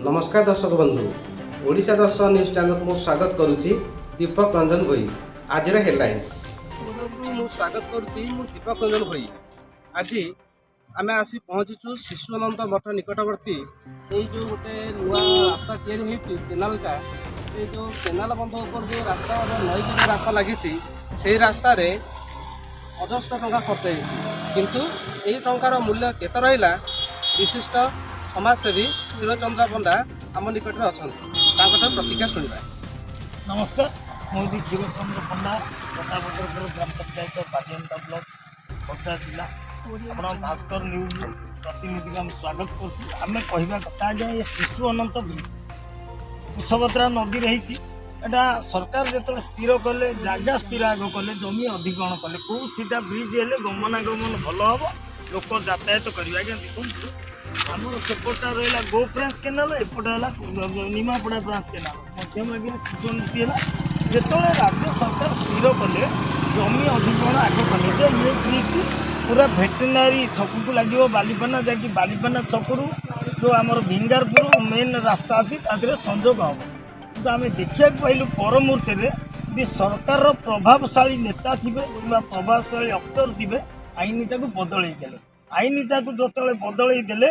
ନମସ୍କାର ଦର୍ଶକ ବନ୍ଧୁ, ଓଡ଼ିଶା ଦର୍ଶନ ନ୍ୟୁଜ୍ ଚ୍ୟାନେଲକୁ ମୁଁ ସ୍ୱାଗତ କରୁଛି ଦୀପକ ରଞ୍ଜନ ଭୋଇ। ଆଜିର ହେଡ଼ଲାଇନ୍ସ। ମୁଁ ସ୍ୱାଗତ କରୁଛି, ମୁଁ ଦୀପକ ରଞ୍ଜନ ଭୋଇ। ଆଜି ଆମେ ଆସି ପହଞ୍ଚିଛୁ ଶିଶୁ ଅନନ୍ତ ମଠ ନିକଟବର୍ତ୍ତୀ ଏଇ ଯେଉଁ ଗୋଟେ ନୂଆ ରାସ୍ତା ତିଆରି ହେଇଛି, କେନାଲଟା। ଏଇ ଯେଉଁ କେନାଲ ବନ୍ଧ ଉପରେ ଯେଉଁ ରାସ୍ତା, ନଈକି ଯେଉଁ ରାସ୍ତା ଲାଗିଛି, ସେଇ ରାସ୍ତାରେ ଅଜସ୍ର ଟଙ୍କା ଖର୍ଚ୍ଚ ହେଇଛି। କିନ୍ତୁ ଏଇ ଟଙ୍କାର ମୂଲ୍ୟ କେତେ ରହିଲା? ବିଶିଷ୍ଟ ସମାଜସେବୀ କ୍ଷୀରଚନ୍ଦ୍ର ପଣ୍ଡା ଆମ ନିକଟରେ ଅଛନ୍ତି, ତାଙ୍କଠାରୁ ପ୍ରତିକ୍ରିୟା ଶୁଣିବା। ନମସ୍କାର, ମୁଁ ହେଉଛି କ୍ଷୀରଚନ୍ଦ୍ର ପଣ୍ଡା, ପ୍ରତାପଦ୍ରପୁର ଗ୍ରାମ ପଞ୍ଚାୟତ, ବାଲିଅନ୍ତା ବ୍ଲକ, ଖୋର୍ଦ୍ଧା ଜିଲ୍ଲା। ଆପଣ ଭାସ୍କର ନ୍ୟୁଜ୍ ପ୍ରତିନିଧିକୁ ଆମେ ସ୍ୱାଗତ କରୁଛୁ। ଆମେ କହିବା କଥା ଆଜ୍ଞା, ଏ ଶିଶୁ ଅନନ୍ତ ବ୍ରିଜ୍ କୁଶଭଦ୍ରା ନଦୀରେ ହେଇଛି। ଏଇଟା ସରକାର ଯେତେବେଳେ ସ୍ଥିର କଲେ, ଜାଗା ସ୍ଥିର ଆଗ କଲେ, ଜମି ଅଧିଗ୍ରହଣ କଲେ, କେଉଁ ସିଧା ବ୍ରିଜ୍ ହେଲେ ଗମନାଗମନ ଭଲ ହେବ, ଲୋକ ଯାତାୟାତ କରିବେ। ଆଜ୍ଞା ଦେଖନ୍ତୁ, ଆମର ସେପଟଟା ରହିଲା ଗୋ ବ୍ରାଞ୍ଚ କେନାଲ, ଏପଟ ହେଲା ନିମାପଡ଼ା ବ୍ରାଞ୍ଚ କେନାଲ, ମଧ୍ୟଭାଗରେ ଶିଶୁ ନଦୀ ହେଲା। ଯେତେବେଳେ ରାଜ୍ୟ ସରକାର ସ୍ଥିର କଲେ, ଜମି ଅଧିଗ୍ରହଣ ଆଗ କଲେ ଯେ ଇଏ ବ୍ରିଜ୍ ପୁରା ଭେଟେନାରୀ ଛକକୁ ଲାଗିବ, ବାଲିପାନା ଯାଇକି ବାଲିପାନା ଛକରୁ ଯେଉଁ ଆମର ଭିଙ୍ଗାରପୁର ମେନ୍ ରାସ୍ତା ଅଛି, ତା ଦେହରେ ସଂଯୋଗ ହେବ। କିନ୍ତୁ ଆମେ ଦେଖିବାକୁ ପାଇଲୁ ପର ମୁହୂର୍ତ୍ତରେ ଯଦି ସରକାରର ପ୍ରଭାବଶାଳୀ ନେତା ଥିବେ କିମ୍ବା ପ୍ରଭାବଶାଳୀ ଅଫିସର ଥିବେ, ଆଇନଟାକୁ ବଦଳେଇ ଦେଲେ। ଆଇନଟାକୁ ଯେତେବେଳେ ବଦଳେଇ ଦେଲେ,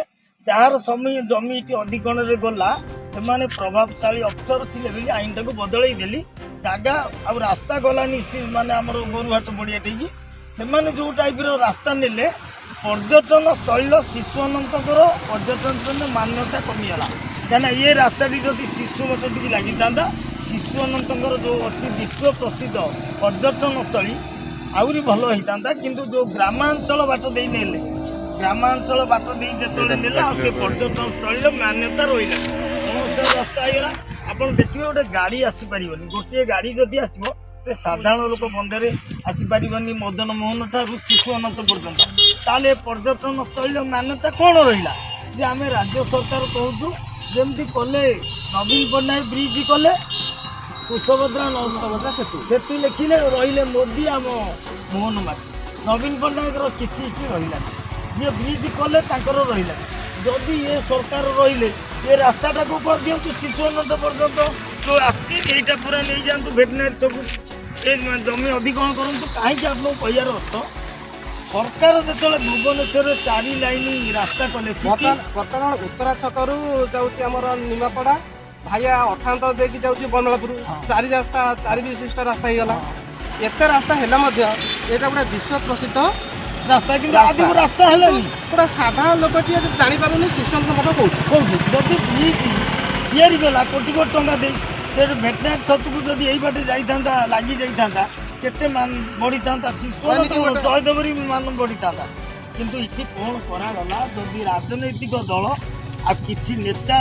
ଯାହାର ସମୟ ଜମି ଏଠି ଅଧିଗ୍ରହଣରେ ଗଲା, ସେମାନେ ପ୍ରଭାବଶାଳୀ ଅଫିସର ଥିଲେ ବୋଲି ଆଇନଟାକୁ ବଦଳେଇ ଦେଲି। ଜାଗା ଆଉ ରାସ୍ତା ଗଲାନି। ସେ ମାନେ ଆମର ଗୋରୁହାଟ ପଡ଼ିଆଠିକି ସେମାନେ ଯେଉଁ ଟାଇପ୍ର ରାସ୍ତା ନେଲେ, ପର୍ଯ୍ୟଟନ ସ୍ଥଳୀର ଶିଶୁ ଅନନ୍ତଙ୍କର ପର୍ଯ୍ୟଟନ ମାନ୍ୟତା କମିଗଲା। କାହିଁକିନା ଏ ରାସ୍ତାଟି ଯଦି ଶିଶୁ ମଠ ଟିକେ ଲାଗିଥାନ୍ତା, ଶିଶୁ ଅନନ୍ତଙ୍କର ଯେଉଁ ଅଛି ବିଶ୍ୱ ପ୍ରସିଦ୍ଧ ପର୍ଯ୍ୟଟନ ସ୍ଥଳୀ, ଆହୁରି ଭଲ ହେଇଥାନ୍ତା। କିନ୍ତୁ ଯେଉଁ ଗ୍ରାମାଞ୍ଚଳ ବାଟ ଦେଇ ନେଲେ, ଗ୍ରାମାଞ୍ଚଳ ବାଟ ଦେଇ ଯେତେବେଳେ ନେଲେ, ଆଉ ସେ ପର୍ଯ୍ୟଟନ ସ୍ଥଳୀର ମାନ୍ୟତା ରହିଲା। କୌଣସି ରାସ୍ତା ହେଇଗଲା। ଆପଣ ଦେଖିବେ, ଗୋଟେ ଗାଡ଼ି ଆସିପାରିବନି। ଗୋଟିଏ ଗାଡ଼ି ଯଦି ଆସିବ, ସେ ସାଧାରଣ ଲୋକ ବନ୍ଧରେ ଆସିପାରିବନି ମଦନ ମୋହନ ଠାରୁ ଶିଶୁ ଅନନ୍ତ ପର୍ଯ୍ୟନ୍ତ। ତାହେଲେ ଏ ପର୍ଯ୍ୟଟନ ସ୍ଥଳୀର ମାନ୍ୟତା କ'ଣ ରହିଲା? ଯେ ଆମେ ରାଜ୍ୟ ସରକାର କହୁଛୁ, ଯେମିତି କଲେ ନବୀନ ପଟ୍ଟନାୟକ ବ୍ରିଜ୍ କଲେ, କୁଶଭଦ୍ରା ସେତୁ ସେତୁ ଲେଖିଲେ ରହିଲେ ମୋଦି ଆମ ମୋହନ ମାଝୀ। ନବୀନ ପଟ୍ଟନାୟକର କିଛି କିଛି ରହିଲାନି। ଯିଏ ବ୍ରିଜ୍ କଲେ ତାଙ୍କର ରହିଲାନି। ଯଦି ଏ ସରକାର ରହିଲେ, ଏ ରାସ୍ତାଟାକୁ କରିଦିଅନ୍ତୁ ଶିଶୁ ଅନନ୍ତ ପର୍ଯ୍ୟନ୍ତ ଯେଉଁ ଆସିଛି, ଏଇଟା ପୁରା ନେଇଯାଆନ୍ତୁ ଭେଟେନାରୀ ଛକକୁ, ଏ ଜମି ଅଧିଗ୍ରହଣ କରନ୍ତୁ। କାହିଁକି ଆପଣଙ୍କୁ କହିବାର ଅର୍ଥ, ସରକାର ଯେତେବେଳେ ଭୁବନେଶ୍ୱରରେ ଚାରି ଲାଇନ ରାସ୍ତା କଲେ ସେଠି ବର୍ତ୍ତମାନ ଉତ୍ତରା ଛକରୁ ଯାଉଛି ଆମର ନିମାପଡ଼ା ଭାଇଆ ଅଠାନ୍ତର ଦେଇକି ଯାଉଛି ବନମାଳପୁର। ଚାରି ରାସ୍ତା, ଚାରି ବିଶିଷ୍ଟ ରାସ୍ତା ହେଇଗଲା। ଏତେ ରାସ୍ତା ହେଲା ମଧ୍ୟ ଏଇଟା ଗୋଟେ ବିଶ୍ୱ ପ୍ରସିଦ୍ଧ ରାସ୍ତା, କିନ୍ତୁ ରାସ୍ତା। ଆଦିକୁ ରାସ୍ତା ହେଲାନି। ଗୋଟେ ସାଧାରଣ ଲୋକଟିଏ ଯଦି ଜାଣିପାରୁନି ଶିଶୁ ଅନନ୍ତ ମଠ କୋଉଠି। କୋଉଠି। ଯଦି ବ୍ରିଜ୍ ତିଆରି କଲା କୋଟି କୋଟି ଟଙ୍କା ଦେଇ, ସେ ଭେଟନାରୀ ଛକକୁ ଯଦି ଏଇ ବାଟେ ଯାଇଥାନ୍ତା, ଲାଗି ଯାଇଥାନ୍ତା, କେତେ ମାନ ବଢ଼ିଥାନ୍ତା ଶିଶୁ ମାନେ କି ଜୟଦେବରୀ ମାନ ବଢ଼ିଥାନ୍ତା। କିନ୍ତୁ ଏଠି କ'ଣ କରାଗଲା? ଯଦି ରାଜନୈତିକ ଦଳ ଆଉ କିଛି ନେତା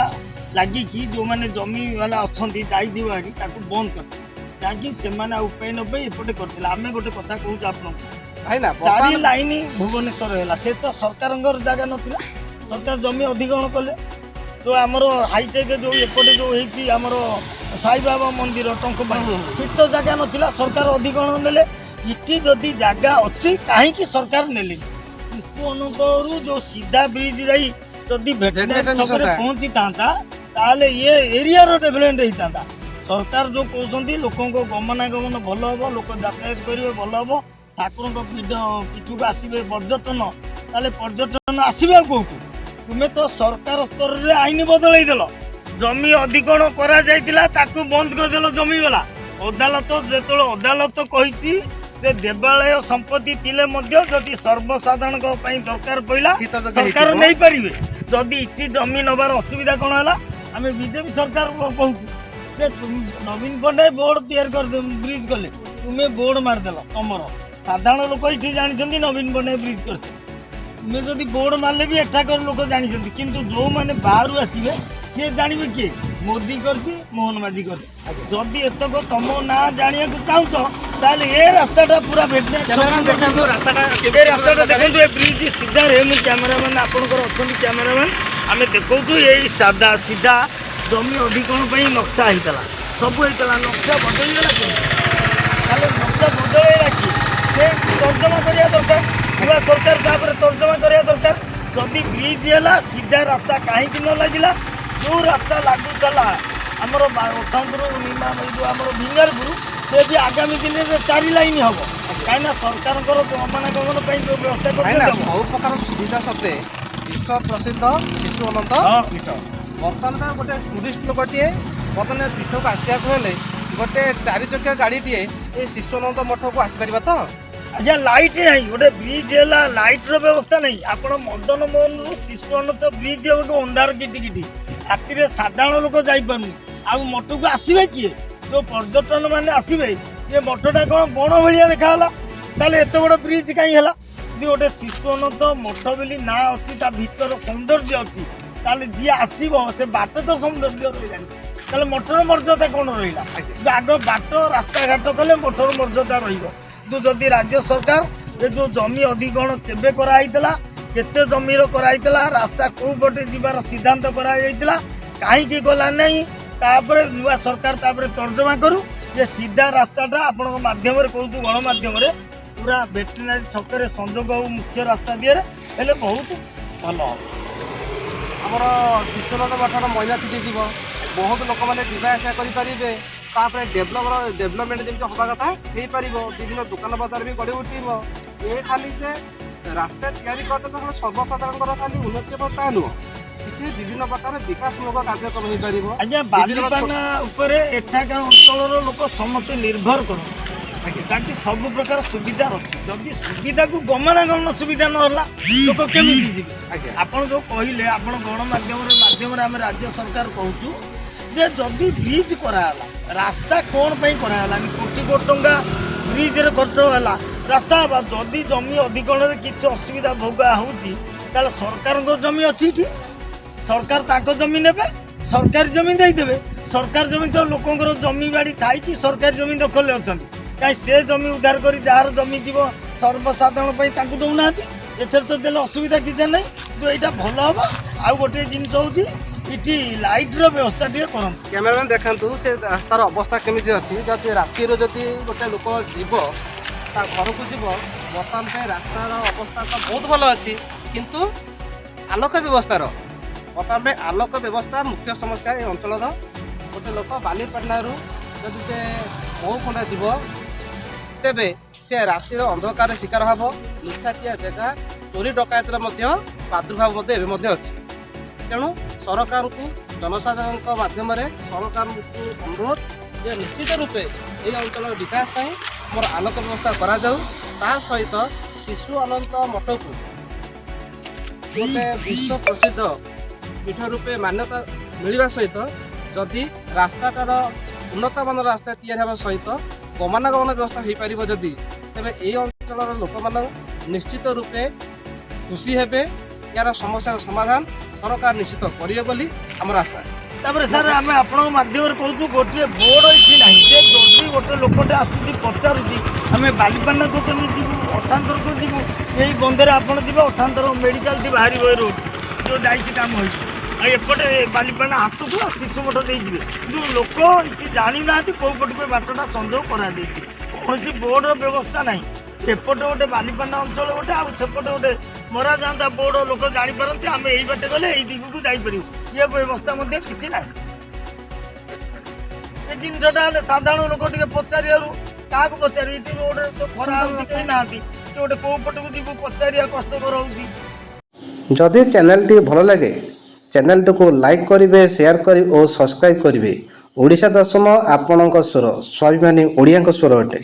ଲାଗିକି ଯେଉଁମାନେ ଜମି ବାଲା ଅଛନ୍ତି, ଯାଇଥିବ ହେରି, ତାକୁ ବନ୍ଦ କରିଥିଲେ। କାହିଁକି ସେମାନେ ଆଉ ଉପାୟ ନ ପାଇ ଏପଟେ କରିଥିଲେ। ଆମେ ଗୋଟେ କଥା କହୁଛୁ ଆପଣଙ୍କୁ। ଭାଇନା, ଚାରି ବର୍ତ୍ତମାନ ଲାଇନ ଭୁବନେଶ୍ୱର ହେଲା, ସେ ତ ସରକାରଙ୍କର ଜାଗା ନଥିଲା, ସରକାର ଜମି ଅଧିଗ୍ରହଣ କଲେ। ଯେଉଁ ଆମର ହାଇଟେକ୍ ଯେଉଁ ଏପଟେ ଯେଉଁ ହେଇଛି ଆମର ସାଇବାବା ମନ୍ଦିର ଟଙ୍କପାଣି, ସେଠି ତ ଜାଗା ନଥିଲା, ସରକାର ଅଧିଗ୍ରହଣ ନେଲେ। ଏଠି ଯଦି ଜାଗା ଅଛି, କାହିଁକି ସରକାର ନେଲେନି? ଶିଶୁ ଅନନ୍ତରୁ ଯେଉଁ ସିଧା ବ୍ରିଜ୍ ଯାଇ ଯଦି ଭେଟେନାରୀ ଭେଟେନାରୀ ଛକରେ ମିଶନ୍ତା। ପହଞ୍ଚିଥାନ୍ତା, ତାହେଲେ ଇଏ ଏରିଆର ଡେଭଲପମେଣ୍ଟ ହେଇଥାନ୍ତା। ସରକାର ଯେଉଁ କହୁଛନ୍ତି ଲୋକଙ୍କ ଗମନାଗମନ ଭଲ ହେବ, ଲୋକ ଯାତାୟାତ କରିବେ ଭଲ ହେବ, ଠାକୁରଙ୍କ ପୀଠକୁ ଆସିବେ ପର୍ଯ୍ୟଟନ, ତାହେଲେ ପର୍ଯ୍ୟଟନ ଆସିବେ ଆଉ କୋଉଠୁ? ତୁମେ ତ ସରକାର ସ୍ତରରେ ଆଇନ ବଦଳେଇ ଦେଲ। ଜମି ଅଧିଗ୍ରହଣ କରାଯାଇଥିଲା, ତାକୁ ବନ୍ଦ କରିଦେଲ ଜମି ବାଲା। ଅଦାଲତ ଯେତେବେଳେ ଅଦାଲତ କହିଛି ଯେ ଦେବାଳୟ ସମ୍ପତ୍ତି ଥିଲେ ମଧ୍ୟ ଯଦି ସର୍ବସାଧାରଣଙ୍କ ପାଇଁ ଦରକାର ପଡ଼ିଲା, ହିତ ଯଦି ସରକାର ହେଇଥିବ। ନେଇପାରିବେ। ଯଦି ଏଠି ଜମି ନେବାର ଅସୁବିଧା କ'ଣ ହେଲା? ଆମେ ବିଜେପି ସରକାର କହୁଛୁ ଯେ ନବୀନ ପଟ୍ଟନାୟକ ବୋର୍ଡ ତିଆରି କରି ବ୍ରିଜ୍ କଲେ, ତୁମେ ବୋର୍ଡ ମାରିଦେଲ ତମର। ସାଧାରଣ ଲୋକ ଏଠି ଜାଣିଛନ୍ତି ନବୀନ ପଟ୍ଟନାୟକ ବ୍ରିଜ୍ କରିଛନ୍ତି। ତୁମେ ଯଦି ବୋର୍ଡ ମାରିଲେ ବି ଏଠାକାର ଲୋକ ଜାଣିଛନ୍ତି, କିନ୍ତୁ ଯେଉଁମାନେ ବାହାରୁ ଆସିବେ, ସିଏ ଜାଣିବେ କିଏ ମୋଦି କରିଛି, ମୋହନ ମାଝୀ କରିଛି? ଯଦି ଏତକ ତମ ନାଁ ଜାଣିବାକୁ ଚାହୁଁଛ, ତାହେଲେ ଏ ରାସ୍ତାଟା ପୁରା ଭେଟନାରୀ କ୍ୟାମେରାମ୍ୟାନ, ଦେଖାନ୍ତୁ ରାସ୍ତାଟା। ଏ ରାସ୍ତାଟା ଦେଖନ୍ତୁ, ଏ ବ୍ରିଜ୍ ସିଧାରେ। ମୁଁ କ୍ୟାମେରାମ୍ୟାନ, ଆପଣଙ୍କର ଅଛନ୍ତି କ୍ୟାମେରାମ୍ୟାନ, ଆମେ ଦେଖାଉଛୁ। ଏଇ ସାଦା ସିଧା ଜମି ଅଧିଗ୍ରହଣ ପାଇଁ ନକ୍ସା ହେଇଥିଲା, ସବୁ ହେଇଥିଲା। ନକ୍ସା ବଦଳିଗଲା କେମିତି? ତାହେଲେ ନକ୍ସା ବଦଳେଇଲା କିଏ? ସେ ତର୍ଜମା କରିବା ଦରକାର। ନୂଆ ସରକାର ତାପରେ ତର୍ଜମା କରିବା ଦରକାର। ଯଦି ବ୍ରିଜ୍ ହେଲା, ସିଧା ରାସ୍ତା କାହିଁକି ନ ଲାଗିଲା? ଯେଉଁ ରାସ୍ତା ଲାଗୁଥିଲା ଆମର ଅଠାନ୍ତରୁ ନିମା, ଏଇ ଯେଉଁ ଆମର ଭିଙ୍ଗାରପୁର, ସେ ବି ଆଗାମୀ ଦିନରେ 4 ଲାଇନ୍ ହେବ। କାହିଁକିନା ସରକାରଙ୍କର ଗମନାଗମନ ପାଇଁ ଯେଉଁ ବ୍ୟବସ୍ଥା ଭାଇନା, କରିଛନ୍ତି। ସବୁ ପ୍ରକାର ସୁବିଧା ସତ୍ତ୍ୱେ ବିଶ୍ୱ ପ୍ରସିଦ୍ଧ ଶିଶୁ ଅନନ୍ତ ପୀଠ ବର୍ତ୍ତମାନ ପାଇଁ ଗୋଟେ ଟୁରିଷ୍ଟ ଲୋକଟିଏ ବର୍ତ୍ତମାନ ପୀଠକୁ ଆସିବାକୁ ହେଲେ ଗୋଟେ ଚାରି ଚକିଆ ଗାଡ଼ିଟିଏ ଏ ଶିଶୁ ଅନନ୍ତ ମଠକୁ ଆସିପାରିବ ତ? ଆଜ୍ଞା, ଲାଇଟ୍ ନାହିଁ। ଗୋଟେ ବ୍ରିଜ୍ ହେଲା, ଲାଇଟ୍ର ବ୍ୟବସ୍ଥା ନାହିଁ। ଆପଣ ମଦନ ମୋହନରୁ ଶିଶୁ ଅନନ୍ତ ବ୍ରିଜ୍ ହେବ ଅନ୍ଧାର କିଟି କିଟି। ରାତିରେ ସାଧାରଣ ଲୋକ ଯାଇପାରୁନି, ଆଉ ମଠକୁ ଆସିବେ କିଏ? ଯେଉଁ ପର୍ଯ୍ୟଟନ ମାନେ ଆସିବେ, ଏ ମଠଟା କ'ଣ ବଣ ଭଳିଆ ଦେଖାଗଲା। ତାହେଲେ ଏତେ ବଡ଼ ବ୍ରିଜ୍ କାହିଁ ହେଲା? ଯଦି ଗୋଟେ ଶିଶୁ ଅନନ୍ତ ମଠ ବୋଲି ନାଁ ଅଛି, ତା ଭିତର ସୌନ୍ଦର୍ଯ୍ୟ ଅଛି, ତାହେଲେ ଯିଏ ଆସିବ ସେ ବାଟ ତ ସୌନ୍ଦର୍ଯ୍ୟ ରହିଲାନି, ତାହେଲେ ମଠର ମର୍ଯ୍ୟାଦା କ'ଣ ରହିଲା? ଆଗ ବାଟ ରାସ୍ତାଘାଟ କଲେ ମଠର ମର୍ଯ୍ୟାଦା ରହିବ। କିନ୍ତୁ ଯଦି ରାଜ୍ୟ ସରକାର ଏ ଯେଉଁ ଜମି ଅଧିଗ୍ରହଣ କେବେ କରାହେଇଥିଲା, କେତେ ଜମିର କରାହେଇଥିଲା, ରାସ୍ତା କେଉଁ ପଟେ ଯିବାର ସିଦ୍ଧାନ୍ତ କରାଯାଇଥିଲା, କାହିଁକି ଗଲା ନାହିଁ? ତାପରେ ନୂଆ ସରକାର ତାପରେ ତର୍ଜମା କରୁ ଯେ ସିଧା ରାସ୍ତାଟା ଆପଣଙ୍କ ମାଧ୍ୟମରେ କହୁଛୁ, ଗଣମାଧ୍ୟମରେ ପୁରା ଭେଟେନାରୀ ଛକରେ ସଂଯୋଗ ହଉ, ମୁଖ୍ୟ ରାସ୍ତା ଦିହରେ ହେଲେ ବହୁତ ଭଲ ହେବ। ଆମର ଶିଶୁନନ୍ଦ ମଠର ମଇଳା ଫିଟିଯିବ, ବହୁତ ଲୋକମାନେ ଯିବା ଆସିବା କରିପାରିବେ। ତାପରେ ଡେଭଲପମେଣ୍ଟ ଯେମିତି ହେବା କଥା ହେଇପାରିବ। ବିଭିନ୍ନ ଦୋକାନ ବଜାର ବି ଗଢ଼ି ଉଠିବ। ଏ ଖାଲି ଯେ ରାସ୍ତା ତିଆରି କରିଦେଲେ ଖାଲି ସର୍ବସାଧାରଣଙ୍କର ଖାଲି ଉନ୍ନତି ହେବ ତା ନୁହଁ, କିଛି ବିଭିନ୍ନ ପ୍ରକାର ବିକାଶମୂଳକ କାର୍ଯ୍ୟକ୍ରମ ହେଇପାରିବ। ଆଜ୍ଞା, ବିଭିନ୍ନ ବାଲିପାଟଣା ଉପରେ ଏଠାକାର ଅଞ୍ଚଳର ଲୋକ ସମସ୍ତେ ନିର୍ଭର କରନ୍ତି। ବାକି ସବୁ ପ୍ରକାର ସୁବିଧା ଅଛି। ଯଦି ସୁବିଧାକୁ ଗମନାଗମନ ସୁବିଧା ନହେଲା, ଲୋକ କେମିତି ଯିବେ? ଆପଣ ଯେଉଁ କହିଲେ, ଆପଣ ଗଣମାଧ୍ୟମରେ ମାଧ୍ୟମରେ ଆମେ ରାଜ୍ୟ ସରକାର କହୁଛୁ ଯେ ଯଦି ବ୍ରିଜ୍ କରାହେଲା, ରାସ୍ତା କ'ଣ ପାଇଁ କରାହେଲାନି? କୋଟି କୋଟି ଟଙ୍କା ବ୍ରିଜ୍ରେ ଖର୍ଚ୍ଚ ହେଲା, ରାସ୍ତା ହେବା। ଯଦି ଜମି ଅଧିଗ୍ରହଣରେ କିଛି ଅସୁବିଧା ଭୋଗା ହେଉଛି, ତାହେଲେ ସରକାରଙ୍କ ଜମି ଅଛି ଏଠି, ସରକାର ତାଙ୍କ ଜମି ନେବେ, ସରକାରୀ ଜମି ଦେଇଦେବେ। ସରକାର ଜମି ତ ଲୋକଙ୍କର ଜମି ବାଡ଼ି ଥାଇକି ସରକାରୀ ଜମି ଦଖଲରେ ଅଛନ୍ତି। କାହିଁ ସେ ଜମି ଉଦ୍ଧାର କରି ଯାହାର ଜମି ଥିବ ସର୍ବସାଧାରଣ ପାଇଁ ତାଙ୍କୁ ଦେଉନାହାନ୍ତି? ଏଥିରେ ତ ଦେଲେ ଅସୁବିଧା କିଛି ନାହିଁ, କିନ୍ତୁ ଏଇଟା ଭଲ ହେବ। ଆଉ ଗୋଟିଏ ଜିନିଷ ହେଉଛି, ଏଠି ଲାଇଟ୍ର ବ୍ୟବସ୍ଥା ଟିକେ କରନ୍ତୁ। କ୍ୟାମେରାମ୍ୟାନ୍ ଦେଖାନ୍ତୁ ସେ ରାସ୍ତାର ଅବସ୍ଥା କେମିତି ଅଛି। ଯଦି ରାତିରେ ଯଦି ଗୋଟେ ଲୋକ ଯିବ, ତା ଘରକୁ ଯିବ, ବର୍ତ୍ତମାନ ପାଇଁ ରାସ୍ତାର ଅବସ୍ଥା ତ ବହୁତ ଭଲ ଅଛି, କିନ୍ତୁ ଆଲୋକ ବ୍ୟବସ୍ଥାର ବର୍ତ୍ତମାନ ପାଇଁ ଆଲୋକ ବ୍ୟବସ୍ଥା ମୁଖ୍ୟ ସମସ୍ୟା ଏ ଅଞ୍ଚଳର। ଗୋଟେ ଲୋକ ବାଲିପାଟଣାରୁ ଯଦି ସେ ମହୁଖଣ୍ଡା ଯିବ, ତେବେ ସେ ରାତିର ଅନ୍ଧକାରରେ ଶିକାର ହେବ। ନିଛାଟିଆ ଜାଗା, ଚୋରି ଡକାୟତର ମଧ୍ୟ ପ୍ରାଦୁର୍ଭାବ ମଧ୍ୟ ଏବେ ମଧ୍ୟ ଅଛି। ତେଣୁ ସରକାରଙ୍କୁ, ଜନସାଧାରଣଙ୍କ ମାଧ୍ୟମରେ ସରକାରଙ୍କୁ ଅନୁରୋଧ ଯେ ନିଶ୍ଚିତ ରୂପେ ଏହି ଅଞ୍ଚଳର ବିକାଶ ପାଇଁ ଆମର ଆଲୋକ ବ୍ୟବସ୍ଥା କରାଯାଉ। ତା ସହିତ ଶିଶୁ ଅନନ୍ତ ମଠକୁ ଗୋଟେ ବିଶ୍ୱ ପ୍ରସିଦ୍ଧ ପୀଠ ରୂପେ ମାନ୍ୟତା ମିଳିବା ସହିତ ଯଦି ରାସ୍ତାଟାର ଉନ୍ନତମାନର ରାସ୍ତା ତିଆରି ହେବା ସହିତ ଗମନାଗମନ ବ୍ୟବସ୍ଥା ହୋଇପାରିବ ଯଦି, ତେବେ ଏହି ଅଞ୍ଚଳର ଲୋକମାନେ ନିଶ୍ଚିତ ରୂପେ ଖୁସି ହେବେ। ଏହାର ସମସ୍ୟାର ସମାଧାନ ସରକାର ନିଶ୍ଚିତ କରିବେ ବୋଲି ଆମର ଆଶା। ତାପରେ ସାର୍, ଆମେ ଆପଣଙ୍କ ମାଧ୍ୟମରେ କହୁଛୁ, ଗୋଟିଏ ବୋର୍ଡ଼ ଏଠି ନାହିଁ ଯେ ଯଦି ଗୋଟେ ଲୋକଟେ ଆସୁଛି, ପଚାରୁଛି ଆମେ ବାଲିପାଟଣାକୁ କେମିତି ଯିବୁ, ଅଠାନ୍ତରକୁ ଯିବୁ, ଏଇ ବନ୍ଧରେ ଆପଣ ଯିବେ, ଅଠାନ୍ତର ମେଡ଼ିକାଲଟି ବାହାରିବ। ଏ ରୋଡ଼ ଯେଉଁ ଯାଇଛି, କାମ ହେଇଛି। ଆଉ ଏପଟେ ବାଲିପାଟଣା ହାଟକୁ ଆଉ ଶିଶୁ ମଠ ଦେଇଯିବେ। କିନ୍ତୁ ଲୋକ ଏଠି ଜାଣିନାହାନ୍ତି କେଉଁ ପଟକୁ ଏ ବାଟଟା ସଂଯୋଗ କରାଯାଇଛି। କୌଣସି ବୋର୍ଡ଼ର ବ୍ୟବସ୍ଥା ନାହିଁ। ଏପଟେ ଗୋଟେ ବାଲିପାଟଣା ଅଞ୍ଚଳ ଗୋଟେ, ଆଉ ସେପଟେ ଗୋଟେ ମରା ଯାଆନ୍ତା ବୋର୍ଡ଼, ଲୋକ ଜାଣିପାରନ୍ତି ଆମେ ଏଇ ବାଟେ ଗଲେ ଏଇ ଦିଗକୁ ଯାଇପାରିବୁ। ଇଏ ବ୍ୟବସ୍ଥା ମଧ୍ୟ କିଛି ନାହିଁ। ଏ ଜିନିଷଟା ହେଲେ ସାଧାରଣ ଲୋକ ଟିକେ ପଚାରିବାରୁ କାହାକୁ ପଚାରିବେ? ଏଠି ରୋଡ଼ରେ ତ ଖରା ହେଉଛି, କେହି ନାହାନ୍ତି କି ଗୋଟେ କୋଉ ପଟକୁ ଯିବୁ ପଚାରିବା କଷ୍ଟକର ହେଉଛି। ଯଦି ଚ୍ୟାନେଲଟି ଭଲ ଲାଗେ, ଚ୍ୟାନେଲଟିକୁ ଲାଇକ୍ କରିବେ, ସେୟାର କରିବେ ଓ ସବସ୍କ୍ରାଇବ୍ କରିବେ। ଓଡ଼ିଶା ଦର୍ଶନ ଆପଣଙ୍କ ସ୍ୱର, ସ୍ୱାଭିମାନୀ ଓଡ଼ିଆଙ୍କ ସ୍ୱର ଅଟେ।